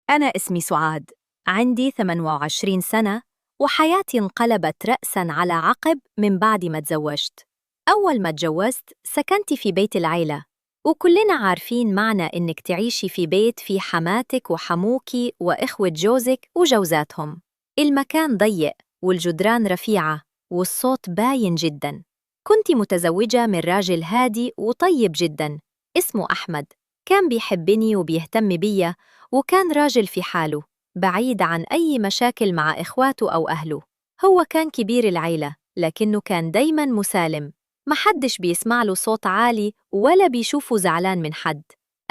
أنا اسمي سعاد، عندي 28 سنة، وحياتي انقلبت رأساً على عقب من بعد ما تزوجت. أول ما تجوزت سكنت في بيت العيلة، وكلنا عارفين معنى إنك تعيشي في بيت في حماتك وحموكي وإخوة جوزك وجوزاتهم. المكان ضيق والجدران رفيعة والصوت باين جداً. كنت متزوجة من راجل هادي وطيب جداً اسمه أحمد، كان بيحبني وبيهتم بيا، وكان راجل في حاله بعيد عن أي مشاكل مع إخواته أو أهله. هو كان كبير العيلة، لكنه كان دايماً مسالم، محدش بيسمع له صوت عالي ولا بيشوفه زعلان من حد.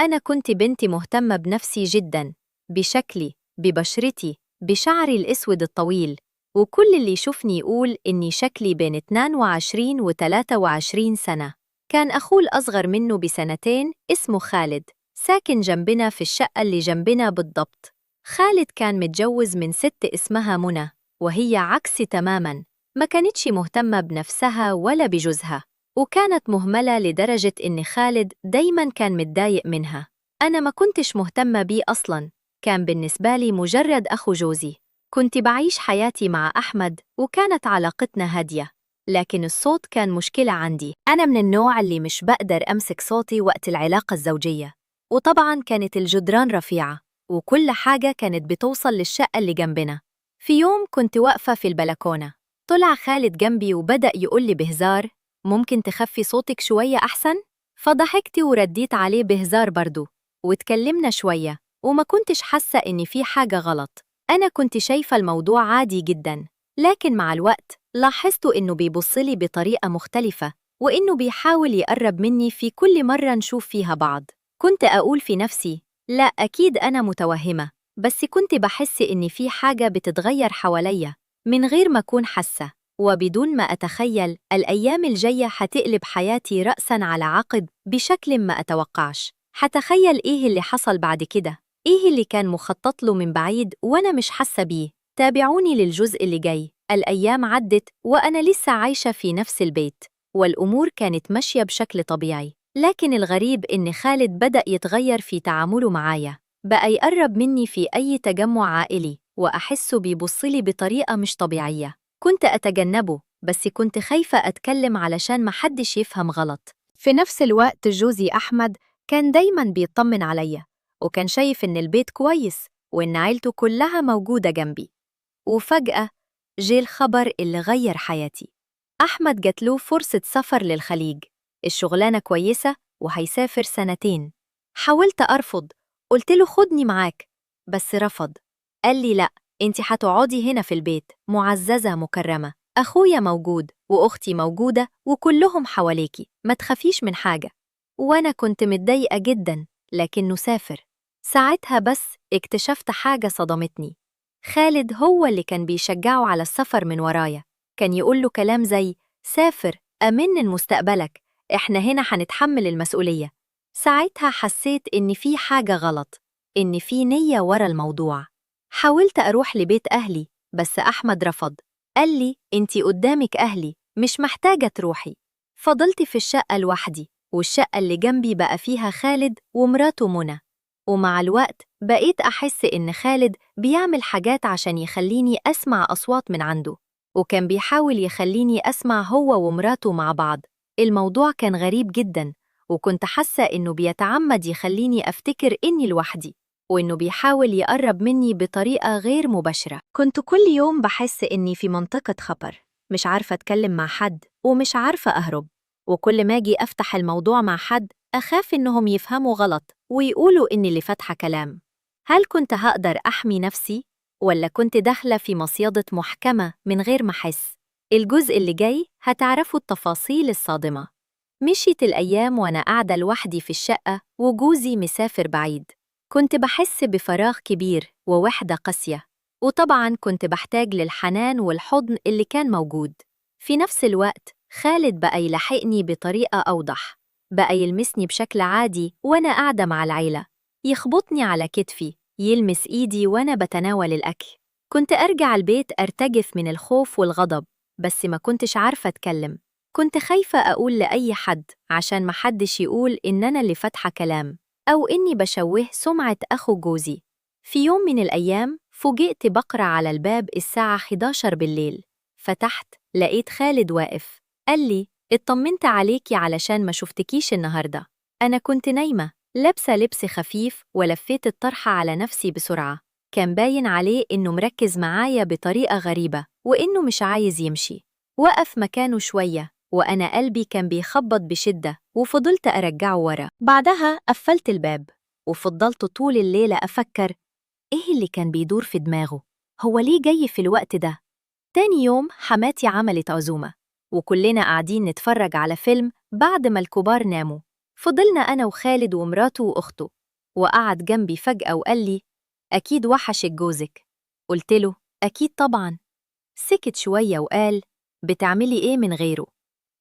أنا كنت بنت مهتمة بنفسي جداً، بشكلي، ببشرتي، بشعري الأسود الطويل، وكل اللي يشوفني يقول إني شكلي بين 22 و 23 سنة. كان أخوه الأصغر منه بسنتين اسمه خالد، ساكن جنبنا في الشقة اللي جنبنا بالضبط. خالد كان متجوز من ست اسمها منى، وهي عكسي تماماً، ما كانتش مهتمة بنفسها ولا بجوزها، وكانت مهملة لدرجة إن خالد دايماً كان متضايق منها. أنا ما كنتش مهتمة بيه أصلاً، كان بالنسبة لي مجرد أخو جوزي. كنت بعيش حياتي مع أحمد وكانت علاقتنا هادية، لكن الصوت كان مشكلة عندي. أنا من النوع اللي مش بقدر أمسك صوتي وقت العلاقة الزوجية، وطبعاً كانت الجدران رفيعة وكل حاجة كانت بتوصل للشقة اللي جنبنا. في يوم كنت واقفة في البلكونة، طلع خالد جنبي وبدأ يقول لي بهزار: ممكن تخفي صوتك شوية أحسن؟ فضحكت ورديت عليه بهزار برضو، واتكلمنا شوية، وما كنتش حاسة إن في حاجة غلط. أنا كنت شايفة الموضوع عادي جدا، لكن مع الوقت لاحظت إنه بيبصلي بطريقة مختلفة، وإنه بيحاول يقرب مني في كل مرة نشوف فيها بعض. كنت أقول في نفسي: لا، أكيد أنا متوهمة، بس كنت بحس إن في حاجة بتتغير حواليا من غير ما أكون حاسة، وبدون ما أتخيل الأيام الجاية هتقلب حياتي رأساً على عقب بشكل ما أتوقعش. هتخيل إيه اللي حصل بعد كده، إيه اللي كان مخطط له من بعيد وأنا مش حاسة بيه. تابعوني للجزء اللي جاي. الأيام عدت وأنا لسه عايشة في نفس البيت، والأمور كانت ماشية بشكل طبيعي، لكن الغريب إن خالد بدأ يتغير في تعامله معايا. بقى يقرب مني في أي تجمع عائلي، وأحسه بيبصلي بطريقة مش طبيعية. كنت أتجنبه، بس كنت خايفة أتكلم علشان محدش يفهم غلط. في نفس الوقت جوزي أحمد كان دايماً بيطمن عليا، وكان شايف إن البيت كويس وإن عيلته كلها موجودة جنبي. وفجأة جه الخبر اللي غير حياتي. أحمد جاتله فرصة سفر للخليج، الشغلانة كويسة وهيسافر 2 سنين. حاولت أرفض، قلت له خدني معاك، بس رفض. قال لي لأ، انت هتقعدي هنا في البيت معززة مكرمة، أخويا موجود وأختي موجودة وكلهم حواليكي، ما تخافيش من حاجة. وأنا كنت متضايقة جدا، لكنه سافر. ساعتها بس اكتشفت حاجة صدمتني. خالد هو اللي كان بيشجعه على السفر من ورايا، كان يقول له كلام زي: سافر، أمن مستقبلك، إحنا هنا هنتحمل المسؤولية. ساعتها حسيت إن في حاجة غلط، إن في نية ورا الموضوع. حاولت أروح لبيت أهلي، بس أحمد رفض. قال لي إنتي قدامك أهلي، مش محتاجة تروحي. فضلت في الشقة لوحدي، والشقة اللي جنبي بقى فيها خالد ومراته منى. ومع الوقت بقيت أحس إن خالد بيعمل حاجات عشان يخليني أسمع أصوات من عنده، وكان بيحاول يخليني أسمع هو ومراته مع بعض. الموضوع كان غريب جدا، وكنت حاسة إنه بيتعمد يخليني أفتكر إني لوحدي، وإنه بيحاول يقرب مني بطريقة غير مباشرة. كنت كل يوم بحس إني في منطقة خطر، مش عارفة أتكلم مع حد ومش عارفة أهرب، وكل ما أجي أفتح الموضوع مع حد أخاف إنهم يفهموا غلط ويقولوا إني اللي فاتحة كلام. هل كنت هقدر أحمي نفسي؟ ولا كنت داخلة في مصيدة محكمة من غير ما أحس؟ الجزء اللي جاي هتعرفوا التفاصيل الصادمة. مشيت الأيام وأنا قاعدة لوحدي في الشقة وجوزي مسافر بعيد. كنت بحس بفراغ كبير ووحدة قاسية، وطبعاً كنت بحتاج للحنان والحضن اللي كان موجود. في نفس الوقت خالد بقى يلاحقني بطريقة أوضح، بقى يلمسني بشكل عادي وأنا قاعدة مع العيلة، يخبطني على كتفي، يلمس إيدي وأنا بتناول الأكل. كنت أرجع البيت أرتجف من الخوف والغضب، بس ما كنتش عارفة أتكلم. كنت خايفة أقول لأي حد عشان محدش يقول إن أنا اللي فاتحة كلام، أو إني بشوه سمعة أخو جوزي. في يوم من الأيام فوجئت بقرع على الباب الساعة 11 بالليل. فتحت لقيت خالد واقف. قال لي: اطمنت عليكي علشان ما شفتكيش النهاردة. أنا كنت نايمة، لابسة لبس خفيف ولفيت الطرحة على نفسي بسرعة. كان باين عليه إنه مركز معايا بطريقة غريبة وإنه مش عايز يمشي. وقف مكانه شوية وأنا قلبي كان بيخبط بشدة وفضلت أرجعه ورا. بعدها قفلت الباب وفضلت طول الليلة أفكر إيه اللي كان بيدور في دماغه؟ هو ليه جاي في الوقت ده؟ تاني يوم حماتي عملت عزومة وكلنا قاعدين نتفرج على فيلم بعد ما الكبار ناموا. فضلنا أنا وخالد ومراته وأخته، وقعد جنبي فجأة وقال لي: أكيد وحشك جوزك. قلت له: أكيد طبعا. سكت شوية وقال: بتعملي إيه من غيره؟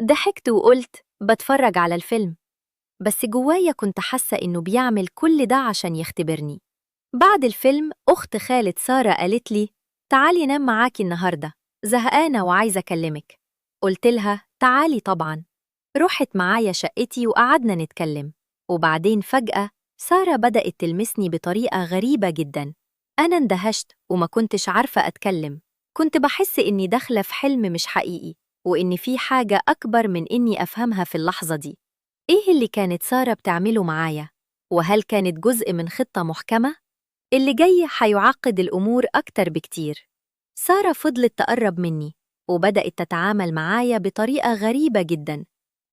ضحكت وقلت: بتفرج على الفيلم. بس جوايا كنت حاسة إنه بيعمل كل ده عشان يختبرني. بعد الفيلم أخت خالد سارة قالت لي: تعالي نام معاكي النهاردة، زهقانة وعايزة أكلمك. قلت لها: تعالي طبعا. رحت معايا شقتي وقعدنا نتكلم، وبعدين فجأة سارة بدأت تلمسني بطريقة غريبة جدا. أنا اندهشت وما كنتش عارفة أتكلم. كنت بحس إني داخلة في حلم مش حقيقي، وإن في حاجة أكبر من إني أفهمها في اللحظة دي. إيه اللي كانت سارة بتعمله معايا؟ وهل كانت جزء من خطة محكمة؟ اللي جاي هيعقد الأمور أكتر بكتير. سارة فضلت تقرب مني وبدأت تتعامل معايا بطريقة غريبة جدا.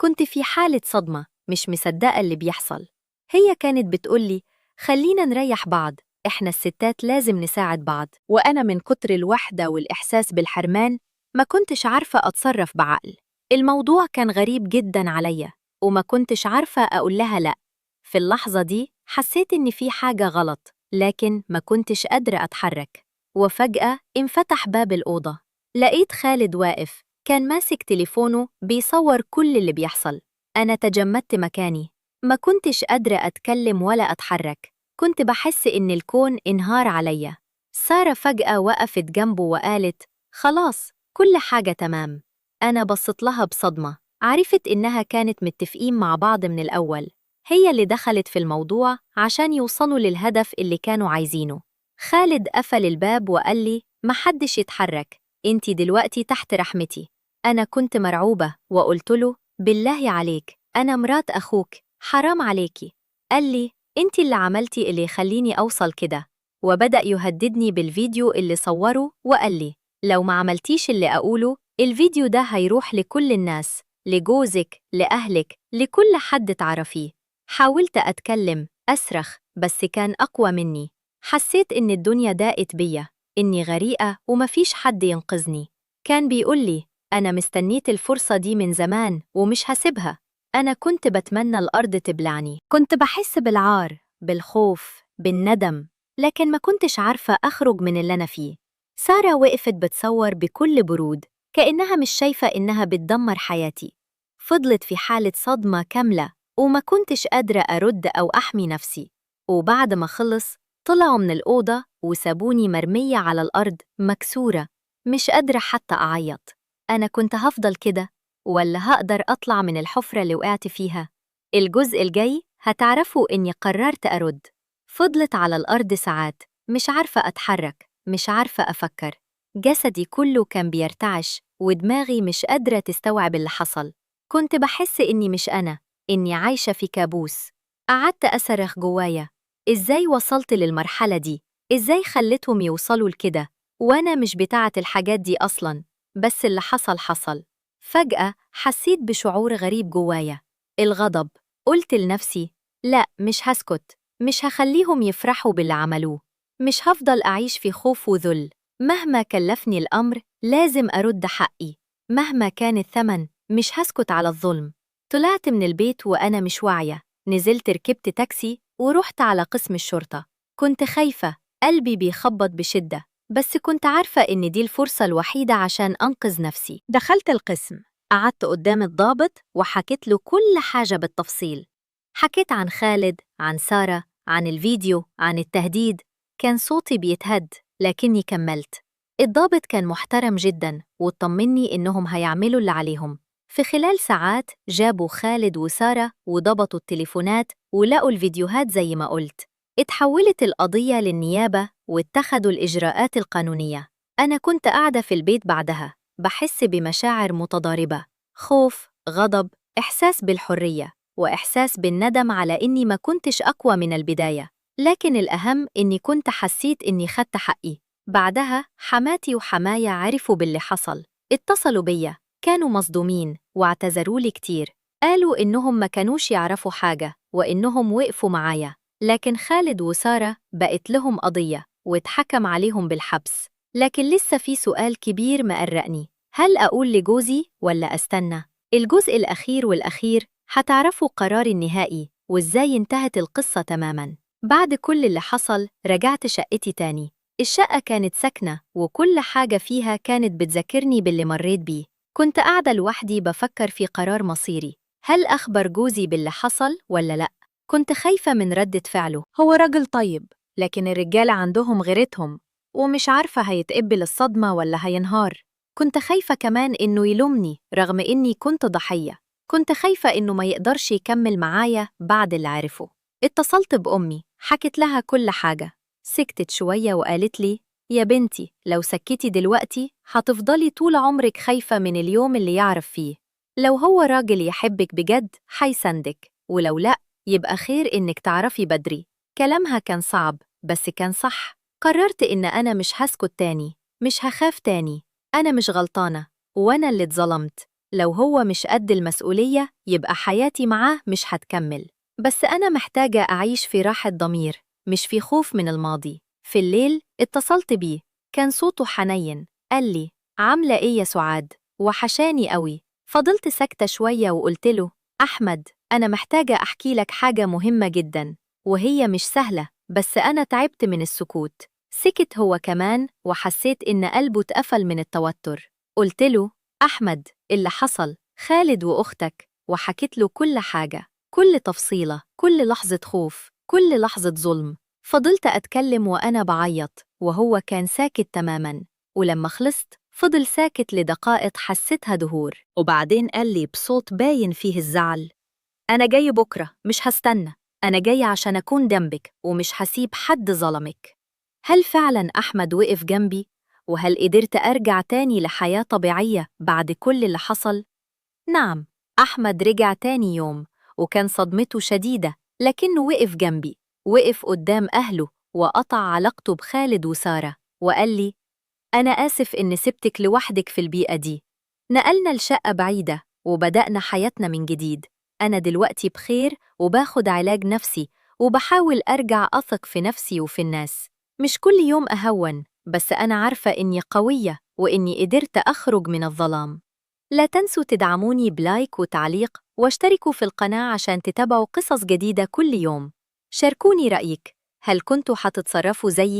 كنت في حالة صدمة، مش مصدقة اللي بيحصل. هي كانت بتقولي: خلينا نريح بعض، إحنا الستات لازم نساعد بعض. وأنا من كتر الوحدة والإحساس بالحرمان ما كنتش عارفة أتصرف بعقل. الموضوع كان غريب جدا عليا وما كنتش عارفة أقول لها لأ. في اللحظة دي حسيت إن في حاجة غلط، لكن ما كنتش قادرة أتحرك. وفجأة انفتح باب الأوضة، لقيت خالد واقف، كان ماسك تليفونه بيصور كل اللي بيحصل. أنا تجمدت مكاني، ما كنتش قادرة أتكلم ولا أتحرك. كنت بحس إن الكون انهار عليا. سارة فجأة وقفت جنبه وقالت: خلاص، كل حاجة تمام. أنا بصت لها بصدمة، عرفت إنها كانت متفقين مع بعض من الأول. هي اللي دخلت في الموضوع عشان يوصلوا للهدف اللي كانوا عايزينه. خالد قفل الباب وقال لي: محدش يتحرك، انتي دلوقتي تحت رحمتي. أنا كنت مرعوبة وقلت له: بالله عليك، أنا مرات أخوك، حرام عليكي. قال لي: انتي اللي عملتي اللي يخليني أوصل كده. وبدأ يهددني بالفيديو اللي صوره وقال لي: لو ما عملتيش اللي أقوله الفيديو ده هيروح لكل الناس، لجوزك، لأهلك، لكل حد تعرفيه. حاولت أتكلم، أصرخ، بس كان أقوى مني. حسيت إن الدنيا ضاقت بيا، إني غريقة ومفيش حد ينقذني. كان بيقول لي: أنا مستنيت الفرصة دي من زمان ومش هسيبها. أنا كنت بتمنى الأرض تبلعني. كنت بحس بالعار، بالخوف، بالندم، لكن ما كنتش عارفة أخرج من اللي أنا فيه. سارة وقفت بتصور بكل برود، كأنها مش شايفة إنها بتدمر حياتي. فضلت في حالة صدمة كاملة وما كنتش قادرة أرد أو أحمي نفسي. وبعد ما خلص طلعوا من الأوضة وسابوني مرمية على الأرض مكسورة، مش قادرة حتى أعيط. أنا كنت هفضل كده ولا هقدر أطلع من الحفرة اللي وقعت فيها؟ الجزء الجاي هتعرفوا إني قررت أرد. فضلت على الأرض ساعات، مش عارفة أتحرك، مش عارفة أفكر. جسدي كله كان بيرتعش ودماغي مش قادرة تستوعب اللي حصل. كنت بحس إني مش أنا، إني عايشة في كابوس. قعدت أصرخ جوايا: إزاي وصلت للمرحلة دي؟ إزاي خلتهم يوصلوا لكده؟ وأنا مش بتاعة الحاجات دي أصلاً. بس اللي حصل حصل. فجأة حسيت بشعور غريب جوايا، الغضب. قلت لنفسي: لا، مش هسكت، مش هخليهم يفرحوا باللي عملوه، مش هفضل أعيش في خوف وذل. مهما كلفني الأمر لازم أرد حقي، مهما كان الثمن، مش هسكت على الظلم. طلعت من البيت وأنا مش واعية، نزلت ركبت تاكسي ورحت على قسم الشرطة. كنت خايفة، قلبي بيخبط بشدة، بس كنت عارفة إن دي الفرصة الوحيدة عشان أنقذ نفسي. دخلت القسم، قعدت قدام الضابط وحكيت له كل حاجة بالتفصيل. حكيت عن خالد، عن سارة، عن الفيديو، عن التهديد. كان صوتي بيتهد، لكني كملت. الضابط كان محترم جدا وطمني إنهم هيعملوا اللي عليهم. في خلال ساعات جابوا خالد وسارة وضبطوا التليفونات ولقوا الفيديوهات زي ما قلت. اتحولت القضية للنيابة واتخذوا الإجراءات القانونية. أنا كنت قاعدة في البيت بعدها بحس بمشاعر متضاربة، خوف، غضب، إحساس بالحرية، وإحساس بالندم على إني ما كنتش أقوى من البداية. لكن الأهم إني كنت حسيت إني خدت حقي. بعدها حماتي وحمايا عرفوا باللي حصل، اتصلوا بيا، كانوا مصدومين واعتذروا لي كتير، قالوا إنهم ما كانوش يعرفوا حاجة وإنهم وقفوا معايا. لكن خالد وسارة بقت لهم قضية واتحكم عليهم بالحبس. لكن لسه في سؤال كبير مقرقني، هل أقول لجوزي ولا أستنى؟ الجزء الأخير والأخير هتعرفوا قراري النهائي وإزاي انتهت القصة تماماً. بعد كل اللي حصل رجعت شقتي تاني. الشقة كانت ساكنة وكل حاجة فيها كانت بتذكرني باللي مريت بيه. كنت قاعدة لوحدي بفكر في قرار مصيري، هل أخبر جوزي باللي حصل ولا لأ؟ كنت خايفة من ردة فعله. هو راجل طيب، لكن الرجالة عندهم غيرتهم، ومش عارفة هيتقبل الصدمة ولا هينهار. كنت خايفة كمان إنه يلومني رغم إني كنت ضحية. كنت خايفة إنه ما يقدرش يكمل معايا بعد اللي عرفه. اتصلت بأمي، حكت لها كل حاجة. سكتت شوية وقالت لي: يا بنتي، لو سكتي دلوقتي هتفضلي طول عمرك خايفة من اليوم اللي يعرف فيه. لو هو راجل يحبك بجد هيسندك، ولو لأ يبقى خير إنك تعرفي بدري. كلامها كان صعب بس كان صح. قررت إن أنا مش هسكت تاني، مش هخاف تاني. أنا مش غلطانة وأنا اللي اتظلمت. لو هو مش قد المسؤولية يبقى حياتي معاه مش هتكمل. بس أنا محتاجة أعيش في راحة ضمير، مش في خوف من الماضي. في الليل اتصلت بيه، كان صوته حنين. قال لي: عاملة إيه يا سعاد؟ وحشاني قوي. فضلت ساكتة شوية وقلت له: أحمد، أنا محتاجة أحكي لك حاجة مهمة جدا، وهي مش سهلة، بس أنا تعبت من السكوت. سكت هو كمان، وحسيت إن قلبه اتقفل من التوتر. قلت له: أحمد، اللي حصل، خالد وأختك. وحكيت له كل حاجة، كل تفصيلة، كل لحظة خوف، كل لحظة ظلم. فضلت أتكلم وأنا بعيط، وهو كان ساكت تماماً. ولما خلصت فضل ساكت لدقائق حسيتها دهور. وبعدين قال لي بصوت باين فيه الزعل: أنا جاي بكرة، مش هستنى، أنا جاي عشان أكون جنبك ومش هسيب حد ظلمك. هل فعلاً أحمد وقف جنبي؟ وهل قدرت أرجع تاني لحياة طبيعية بعد كل اللي حصل؟ نعم، أحمد رجع تاني يوم، وكان صدمته شديدة، لكنه وقف جنبي، وقف قدام أهله وقطع علاقته بخالد وسارة، وقال لي: أنا آسف إن سبتك لوحدك في البيئة دي. نقلنا لشقة بعيدة وبدأنا حياتنا من جديد. أنا دلوقتي بخير وباخد علاج نفسي، وبحاول أرجع أثق في نفسي وفي الناس. مش كل يوم أهون، بس أنا عارفة إني قوية وإني قدرت أخرج من الظلام. لا تنسوا تدعموني بلايك وتعليق، واشتركوا في القناة عشان تتابعوا قصص جديدة كل يوم. شاركوني رأيك، هل كنتوا هتتصرفوا زيي؟